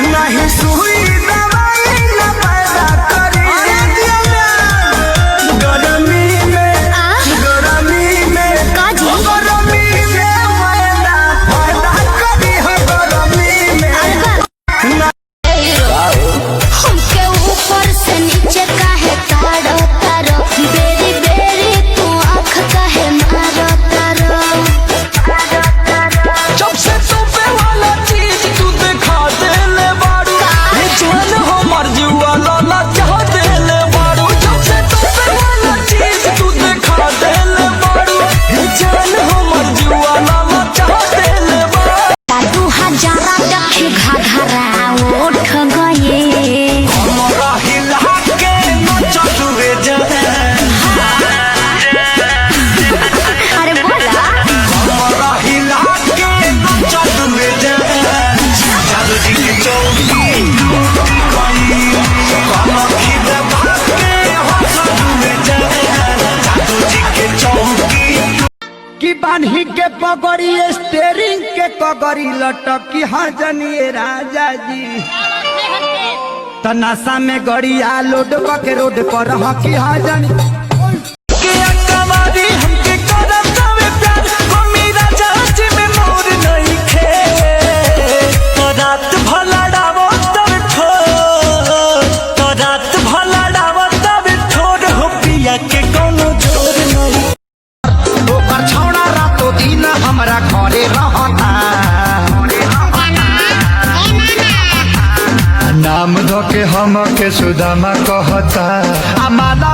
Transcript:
नहीं सुई दवाई न पैदा करी। गरमी में, गरमी में, का जी? गरमी में पैदा फायदा करी हो गरमी में। हमके ऊपर से नीचे काहे तारो तारो, बेरी बेरी तू आँख काहे मारो तारो। जब से तोपे वाला चीज तू दिखा देले बारू, ये जान हो मर जुआ लाला चाह देले बारू। जब से तोपे वाला चीज तू दिखा देले बारू, ये जान हो मर जुआ लाला चाह देले बारू। 2000 देखी घाघरा उठ गए। हमरा हिला के नचा तुवे जाए। अरे बोला। हमरा हिला के नचा तुवे जाए। जादू जी के चौकी टूट गई, कलखी दबा के हंस तुवे जाए। जादू जी के चौकी कि बान्ही के पगड़ी स्टेरिंग के कगड़ी लटकी हजनिए राजा जी, तनासा में गड़िया लोड के रोड पर हकी हजनी। के अकवारी हमके करत हवे प्यार, मम्मी राजा जी में मोर नहीं खे। तो रात भला डावो तब ठोर, तो रात भला डावो तब ठोर, हो पिया के कोनो जोर नहीं। ओकर छौड़ा रातो दिन हमरा घरे रहता। नाम धोके हम के सुदामा कहता। आ माला